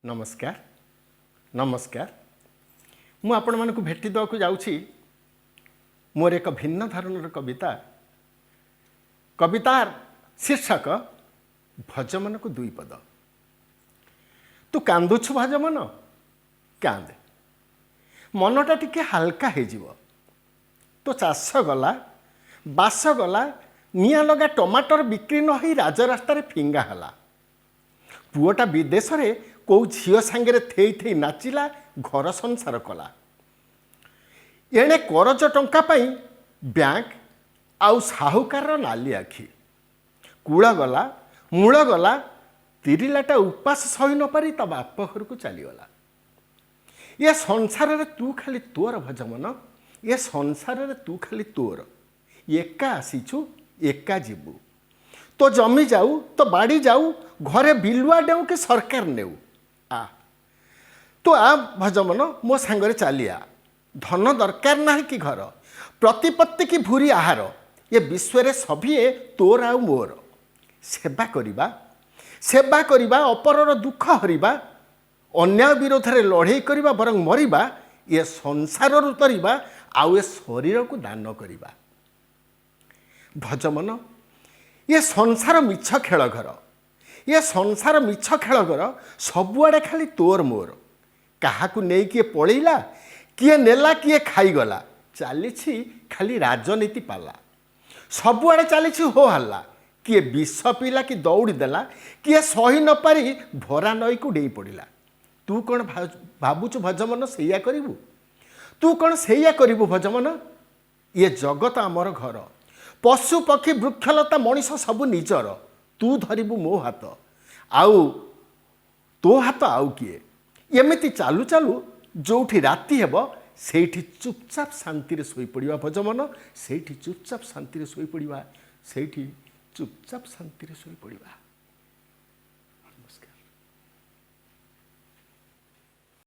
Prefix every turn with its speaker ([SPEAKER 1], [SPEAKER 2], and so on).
[SPEAKER 1] ନମସ୍କାର, ନମସ୍କାର। ମୁଁ ଆପଣମାନଙ୍କୁ ଭେଟି ଦେବାକୁ ଯାଉଛି ମୋର ଏକ ଭିନ୍ନ ଧରଣର କବିତା। କବିତାର ଶୀର୍ଷକ "ଭଜମନକୁ ଦୁଇ ପଦ"। ତୁ କାନ୍ଦୁଛୁ ଭଜମନ, କାନ୍ଦେ, ମନଟା ଟିକେ ହାଲକା ହେଇଯିବ। ତୋ ଚାଷ ଗଲା, ବାସ ଗଲା, ନିଆଁ ଲଗା ଟମାଟର ବିକ୍ରି ନ ହେଇ ରାଜରାସ୍ତାରେ ଫିଙ୍ଗା ହେଲା। ପୁଅଟା ବିଦେଶରେ କେଉଁ ଝିଅ ସାଙ୍ଗରେ ଥେଇ ଥେଇ ନାଚିଲା, ଘର ସଂସାର କଲା। ଏଣେ କରଜ ଟଙ୍କା ପାଇଁ ବ୍ୟାଙ୍କ ଆଉ ସାହୁକାରର ନାଲି ଆଖି। କୂଳ ଗଲା, ମୂଳ ଗଲା, ତିରିଲାଟା ଉପାସ ସହି ନପାରି ତା ବାପ ଘରକୁ ଚାଲିଗଲା। ଏ ସଂସାରରେ ତୁ ଖାଲି ତୋର ଭଜମନ, ଏ ସଂସାରରେ ତୁ ଖାଲି ତୋର। ଏକା ଆସିଛୁ, ଏକା ଯିବୁ। ତୋ ଜମି ଯାଉ, ତୋ ବାଡ଼ି ଯାଉ, ଘରେ ବିଲୁଆ ଡେଉଁ କି ସରକାର ନେଉ, ଆ ତୁ ଆ ଭଜମନ, ମୋ ସାଙ୍ଗରେ ଚାଲିଆ। ଧନ ଦରକାର ନାହିଁ କି ଘର, ପ୍ରତିପତ୍ତି କି ଭୁରି ଆହାର। ଏ ବିଶ୍ୱରେ ସଭିଏ ତୋର ଆଉ ମୋର। ସେବା କରିବା, ସେବା କରିବା, ଅପରର ଦୁଃଖ ହରିବା, ଅନ୍ୟାୟ ବିରୋଧରେ ଲଢ଼େଇ କରିବା, ବରଂ ମରିବା, ଏ ସଂସାରରୁ ତରିବା ଆଉ ଏ ଶରୀରକୁ ଦାନ କରିବା। ଭଜମନ, ଏ ସଂସାର ମିଛ ଖେଳ ଘର, ଏ ସଂସାର ମିଛ ଖେଳ ଘର। ସବୁଆଡ଼େ ଖାଲି ତୋର ମୋର। କାହାକୁ ନେଇ କିଏ ପଳେଇଲା, କିଏ ନେଲା, କିଏ ଖାଇଗଲା। ଚାଲିଛି ଖାଲି ରାଜନୀତି ପାଲା, ସବୁଆଡ଼େ ଚାଲିଛି ହୋ ହାଲ୍ଲା। କିଏ ବିଷ ପିଇଲା କି ଦୌଡ଼ି ଦେଲା, କିଏ ସହି ନପାରି ଭରା ନଈକୁ ଡେଇଁ ପଡ଼ିଲା। ତୁ କ'ଣ ଭାବୁଛୁ ଭଜମନ, ସେଇଆ କରିବୁ? ତୁ କ'ଣ ସେଇଆ କରିବୁ ଭଜମନ? ଇଏ ଜଗତ ଆମର ଘର, ପଶୁ ପକ୍ଷୀ ବୃକ୍ଷଲତା ମଣିଷ ସବୁ ନିଜର। ତୁ ଧରିବୁ ମୋ ହାତ ଆଉ ତୋ ହାତ ଆଉ କିଏ? ଏମିତି ଚାଲୁ ଚାଲୁ ଯେଉଁଠି ରାତି ହେବ, ସେଇଠି ଚୁପଚାପ ଶାନ୍ତିରେ ଶୋଇପଡ଼ିବା ଭଜମନ, ସେଇଠି ଚୁପଚାପ ଶାନ୍ତିରେ ଶୋଇପଡ଼ିବା, ସେଇଠି ଚୁପଚାପ ଶାନ୍ତିରେ ଶୋଇପଡ଼ିବା।